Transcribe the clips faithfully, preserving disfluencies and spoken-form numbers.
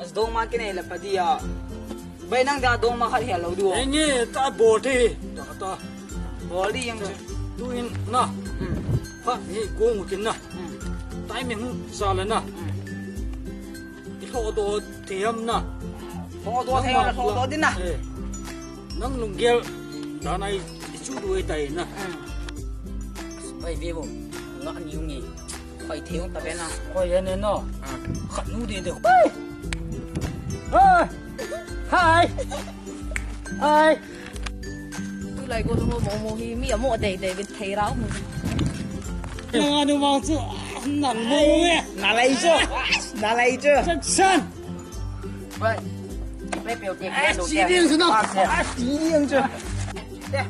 As dong ma kinei la padi a. Bai nang da dong ma khat hel lou diu. Enge ta bol thei. Ta ta. Bol di jeng chu. Tu in na. Hmm. Khat hi gong u tin na. Hmm. Tai mi hu sa la na. Hmm. I lhodoh thei ham na. Lhodoh thei ham na, lhodoh din na. Eh. Nang lunggel dan a i chu du e tai na. Hmm. Bai ve bo. Nga ni nge. Khoi thei ung ta ve na. Khoi ane na. Ah. Khat nu de de. Hai. Hai. Tulai golhang ho momo hi mi amo dei dei vin thei rau mu. Nang anu mang chu nang mo ve. Na lai chu. Na lai chu. Chan chan. Bai. Bai peo te. Ai, si ding chu na. Ai, si ding chu. Te.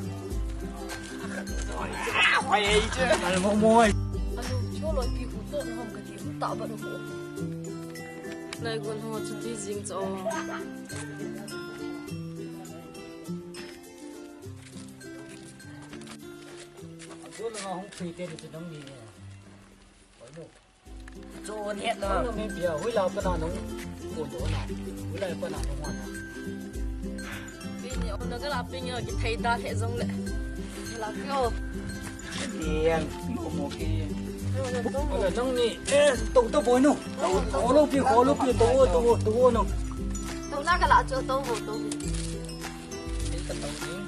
Ai, ai chu. Nang mo mo. Anu, cho loi pi hu to na hom ka ti hu ta ba no. Lai golhang ho chu ti jing cho. Ajo langa hung pui te ni chu dang ni e. Oi no. Chu on het na. Nang mi bia hui la pa na nung. Ko do na. Hui la pa na nung wan na. Pi ni on na ka la pi ni ki thei da the jong le. La pi o. Bien. Mo mo ki. Ala nang ni. Eh, to to boy no. To to lo pi, ko lo pi, to to to no. To na ka la chu to ho to. Min ka tang ding.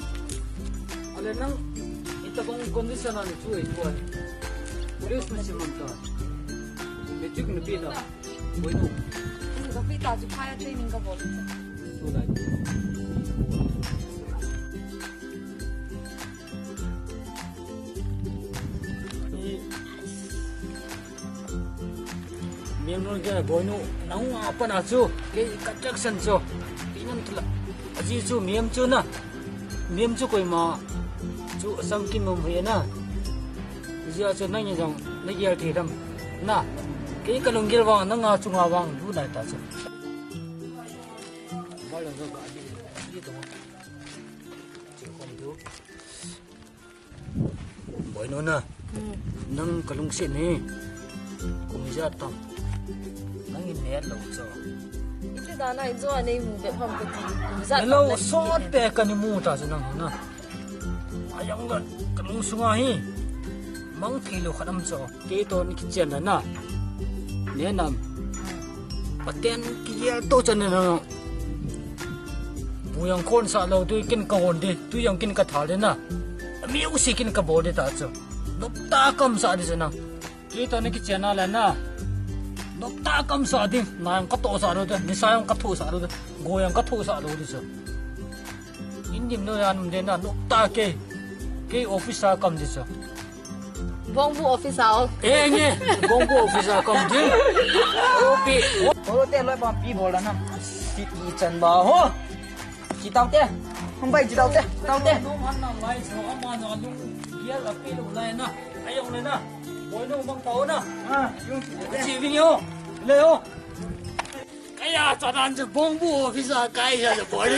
Ale nang, itobang condition a na chu ei tuan. Police na si man ta. Matric na pi ta. Boy no. Ka pi ta chu phaya training ka bol. Tu lai. Miam nun ke boy nu, nang a pa na chu, ke ka Jackson chu. Ti nan tula. Aji chu miam chu na. Miam chu koima chu sam kin mum he na. Aji a chu nang jong na gel thei dam. Na. Ke ka lunggel vang, nang a chu nga vang, du nai ta chu. Ba lo ga di, di to. Che khom du. Boy nu na. Hmm. Nang ka lungset ni. Kum ijat tam. Nang in net lo cho. Iti da na ijo anei mu be pham ka ti. Kum ijat tam. Hello, na sot pe ka ni mu ta chu nang na. Ayang ga ka lung sunga hi. Mang thei lo khat am cho. Kei to ni kichen na na. Ne nam. Pathen kigel to chan na na. Bu jong kon sa lo, tui kin ka hon di, tui jong kin ka thal di na. Mi u si kin ka bol di ta chu. Nop ta kam sa di chu na. Kei to ni kichen na le na. Nop ta kam sa di, na jong ka to sa lo di, nisa jong ka thu sa lo di, go jong ka thu sa lo di chu. Indim no yan de na, nop ta ke. Ke office a kam di chu. Bongbu office a o. Eh, nge. Bongbu office a kam di. Opi. Oro te loi bang pi bol na. City chan ba ho. Chi tau te. Hung bai chi tau te. Tau te. Nung han na lai so ama no lung. Gial a pi lo lai na. Ayong le na. Boy no bang pau na. Ah, yung chi te. Chi ving yo. Le yo. Kaya chanan chu bongbu office a kai sa chu boy.